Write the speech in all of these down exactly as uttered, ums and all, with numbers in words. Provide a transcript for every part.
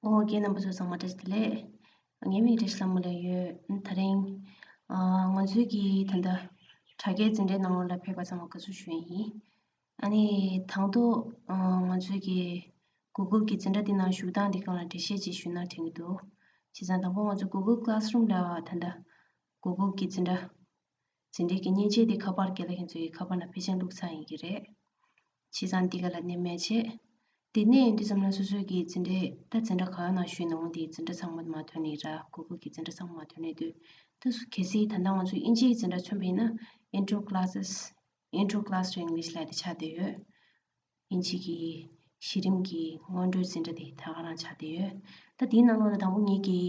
ཨོ་རྒན་རྣམ་པ་ཚོ་ཚང་མ་བཀྲ་ཤིས་བདེ་ལེགས། ངའི་མིང་བཀྲ་ཤིས་ལྷ་མོ་ལབ་ཡོད། ད་རིང་ཨ་ང་ཚོའི་གི་ད་ལྟ་དྲ་རྒྱའི་འཛིན་གྲྭའི་ནང་ལོགས་ལ་ཕེབས་པ་ཚང་མ་དགའ་བསུ་ཞུ་ཡ་ཡིན། ཨ་ནི་དང་ཐོག་ཨ་ང་ཚོའི་གི་Google་གི་འཛིན་གྲྭ་འདི་ནང་ཞུགས་སྟངས་འདི་སྒང་ལ་འགྲེལ་བཤད་ཅིག་ཞུས་ན་དྲན་གྱི་འདུག་བྱས་ཙང་དང་པོ་ང་ཚོ་Google Classroom་ལ་ད་ལྟ་Google་གི་འཛིན་གྲྭ་འཛིན་གྲྭའི་གི་མཉེན་ཆས་དེ་ཁ་པར་རྒན་ལགས་ཁྱེད་ཚོའི་ཁ་པར་ནང་ཕལ་ཆེར་བླུགས་ཚར་ཡིན་གྱི་རེད། བྱས་ཙང་འདི་ག་ལ་ནི་མེད་བྱས། དེ་ནས་འདི་ཙམ་ལ་སོ་སོའི་གི་འཛིན་གྲྭའི་ད་འཛིན་གྲྭ་གང་ནང་ཞུས་ན་འོང་དེའི་འཛིན་གྲྭ་ཚང་མ་མ་ཐོན་ནི་ར་Google་གི་འཛིན་གྲྭ་ཚང་མ་མ་ཐོན་ནི་དུས། ད་སུ་གལ་སྲིད་ད་ལྟ་ང་ཚོ་དབྱིན་ཇིའི་འཛིན་གྲྭ་མཚོན་པ་ཡིན་ན་Intro Classes Intro Class to English་ལབ་དེ་ཆགས་བསྡད་ཡོད། དབྱིན་ཇི་གི་གཞི་རིམ་གྱི་སྔོན་འགྲོའི་འཛིན་གྲྭ་དེ་ད་ག་རང་ཆགས་བསྡད་ཡོད། ད་དེའི་ནང་ལོགས་ལ་དང་པོ་ངེད་ཀྱི་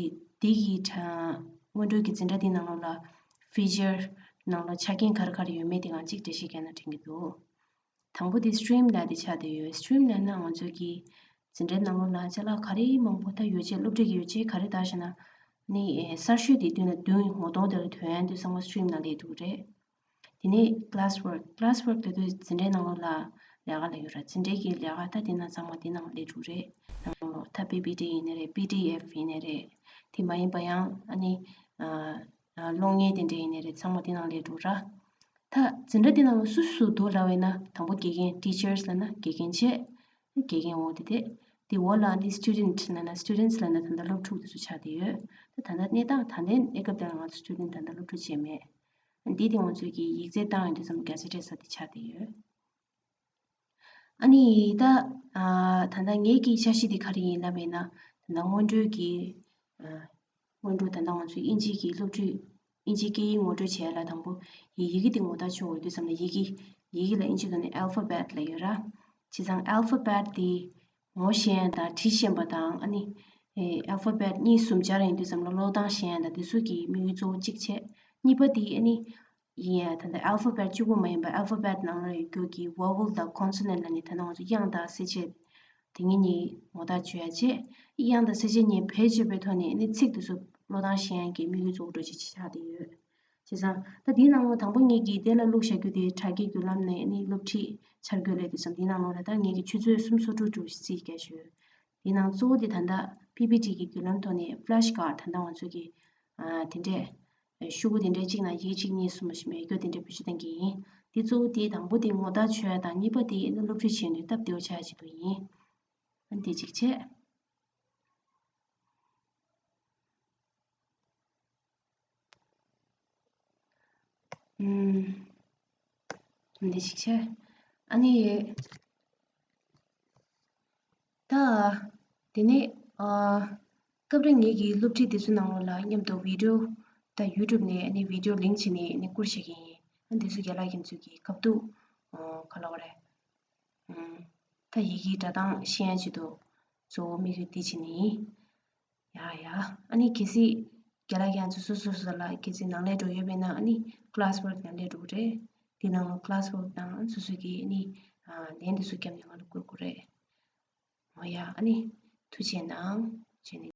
དེ་གི་ད་སྔོན་འགྲོའི་གི་འཛིན་གྲྭ་དེའི་ནང་ལོགས་ལ་Feature་ནང་ལོགས་ཆ་རྐྱེན་ག་རེ་ག་རེ་ཡོད་མེད་དེ་གང་གཅིག་འགྲེལ་བཤད་བརྒྱབ་ན་དྲན་གྱི་འདུག་དང་པོ་དེ་Stream་ལབ་དེ་ཆགས་བསྡད་ཡོད། Stream་ལབ་ན་ང་ཚོའི་གི་འཛིན་གྲྭའི་ནང་ལོགས་ལ་ཅ་ལག་ག་རེ་མང་པོ་ད་ཡོ་བྱད་སློབ་ཁྲིད་ཀྱི་ཡོ་བྱད་ག་རེ་ད་ཞེ་ན། ནི་ཨེ་གསར་ཤོས་དེ་བསྡུས་ན་བདུན་ངོ་གདོང་དེ་ལ་ཐོན་ཡ་འདི་ཚང་མ་Stream་ནང་སླེབས་འདུག་རེད། དེ་ནས་Classwork Classwork་ལབ་དུས་འཛིན་གྲྭའི་ནང་ལོགས་ལ་ལས་ཀ་ལ་ཡོད་ར། འཛིན་གྲྭའི་གི་ལས་ཀ་ད་དེ་ན་ཚང་མ་དེ་ནང་སླེབས་འདུག་རེད། ནང་ལོགས་ད་པི་པི་ཊི་ཡིན་ནའི་རེད། པི་ཌི་ཨེཕ་ཡིན་ནའི་རེད། དེ་མ་ཡིན་པ་ཡང་ཨ་ནི་ཨ་ཨ་གློག་བརྙན་དེ་འདྲ་ཡིན་ནའི་རེད། ཚང་མ་དེ་ནང་སླེབས་འདུག་ར། ད་འཛིན་གྲྭ་དེ་ནང་ལ་སུ་སུ་འདུག་ལབ་པ་ཡིན་ན་དང་པོ་དགེ་རྒན། Teachers་ལབ་ན་དགེ་རྒན་བྱས། དགེ་རྒན་འོ་དེ་དེ། དེ་འོག་ལ་ནི་Student་ལབ་ན་Students་ལབ་ན་ད་ལྟ་སློབ་ཕྲུག་དེ་ཚོ་ཆགས་བསྡད་ཡོད། ད་ད་ལྟ་གནས་སྟངས་ད་ལྟའི་གནས་སྐབས་དེ་ལ་ང་ཚོ་Student་ད་ལྟ་སློབ་ཕྲུག་བྱས་མེད། འདི་དེ་ང་ཚོའི་གི་ཡིག་ཚད་བཏང་ཡོང་དུས་ཙམ་ག་ཚོད་སྤྲད་ས་དེ་ཆགས་བསྡད་ཡོད། ཨ་ནི་ད་ཨ་ད་ལྟ་ངེད་ཀྱི་འཆར་གཞི་དེ་ག་རེ་ཡིན་ལབ་པ་ཡིན་ན། ད་ལྟ་སྔོན་འགྲོའི་གི་ཨ་སྔོན་འགྲོ་ད་ལྟ་ང་ཚོའི་དབྱིན་ཇིའི་གི་སློབ་ཁྲིད། དབྱིན་ཇིའི་སྐད་ཡིག་ངོ་སྤྲོད་བྱེད་ཡ་ལ་དང་པོ་ཡི་ཡི་གེ་དེ་ངོ་རྟགས་ཆོད་འོས་དུས་ཙམ་ལ་ཡི་གེ་ཡི་གེ་ལ་དབྱིན་ཇིའི་ཐོག་ནས་Alphabet་ལབ་ཡོད་ར། བྱས་ཙང་Alphabet་དེ་ངོ་ཤེས་ཡ་དང་བྲིས་ཤེས་པ་དང་ཨ་ནི་ཨེ་Alphabet་གཉིས་གསུམ་སྦྱར་ཡོང་དུས་ཙམ་ལ་ཀློག་སྟངས་ཤེས་ཡ་དང་དེ་ཚོ་གི་དམིགས་ཡུལ་གཙོ་བོ་གཅིག་བྱས། གཉིས་པ་དེ་ཨ་ནི་ཡིན་ཡ་ད་ལྟ་Alphabet་གཅིག་པོ་མ་ཡིན་པ་Alphabet་ནང་ལ་ཡོད་རྒྱུ་གི་Vowel་དང་Consonant་ལ་ནི་ད་ལྟ་ང་ཚོ་དབྱངས་དང་གསལ་བྱེད་དེ་གཉིས་གཉིས་ངོ་རྟགས་ཆོད་ཡ་བྱས། དབྱངས་དང་གསལ་བྱེད་གཉིས་བེད་སྤྱོད་པའི་ཐོག་ནས་ནི་ཚིག་དེ་ཚོ་ཀློག་སྟངས་ཤེས་ཡ་གི་དམིགས་ཡུལ་གཙོ་བོ་འགྲོ་ཆེད་ཅིག་ཆགས་བསྡད་ཡོད། བྱས་ཙང་ད་དེའི་ནང་ལོགས་དང་པོ་ངེད་ཀྱིས་དེ་ལ་བླུགས་བཞག་རྒྱུ་དེ་དྲ་རྒྱའི་བརྒྱུད་ལམ་ནས་ནི་སློབ་ཁྲིད་འཆར་འགོད་ལས་དུས་ཙམ་དེའི་ནང་ལོགས་ལ་ད་ངེད་ཀྱིས་ཆུ་ཚོད་སུམ་ཅུ་སོ་དྲུག་འགྲོ་རྩིས་བརྒྱབ་ཞུས། དེའི་ནང་གཙོ་བོ་དེ་ད་ལྟ་པི་པི་ཊི་གི་བརྒྱུད་ལམ་ཐོག་ནས་Flashcard་ད་ལྟ་ང་ཚོ་གི་ཨ་དེ་འདྲས་ཤོག་གུ་དེ་འདྲས་གཅིག་ནང་ཡི་གེ་གཅིག་གཉིས་གསུམ་མ་ཞིག་མེད་རྒྱུ་དེ་འདྲས་བེད་སྤྱོད་གཏང་གི་ཡིན། དེ་གཙོ་བོ་དེ་དང་པོ་དེ་ངོ་རྟགས་ཆོད་ཡ་དང་གཉིས་པ་དེ་ནི་སློབ་ཁྲིད་བྱེད་ནུས་སྟབས་བདེ་བོ་ཆགས་ཡ་ཆེད་དུ་ཡིན། ཨ་འདི་གཅིག་བྱས། ཨུམ། འདི་ཞིག་བྱས། ཨ་ནི། ད། དེ་ནས། ཨ། སྐབས་རེ་ངེད་ཀྱི་སློབ་ཁྲིད་དེ་ཚོའི་ནང་ལོགས་ལ་མཉམ་དུ་video་ད་YouTube་ནས་ཨ་ནི་video link་བྱས་ནས་ཨ་ནི་བསྐུར་བྱེད་ཀྱི་ཡིན། ཨ་འདི་ཚོ་རྒན་ལགས་ཁྱེད་ཚོས་ཀྱི་སྐབས་ཐོག་ཨ། ག་ལབ་དགོས་རེད། ཨུམ། ད་ཡི་གེའི་སྒྲ་གདངས་ཤེས་ཡ་ཆེད་དུ་གཙོ་བོ་དམིགས་ཡུལ་འདི་བྱས་ནས་ཡིན། ཡ་ཡ། ཨ་ནི་གལ་སྲིད་རྒན་ལགས་ཁྱེད་ཚོ་སོ་སོ་སོ་ལ་གལ་སྲིད་ནང་ལས་འགྲོ་ཡོད་པས་ན་ཨ་ནི་class work་ནང་ལས་འགྲོ་གི་རེད། དེ་ནང་ལ་class work་དང་སོ་སོ་གི་ཨ་ནི་ལན་དེ་ཚོ་བརྒྱབ་ནས་ང་ལ་བསྐུར་དགོས་རེད། འོ་ཡ། ཨ་ནི་ཐུགས་རྗེ་གནང་བྱས་ནས།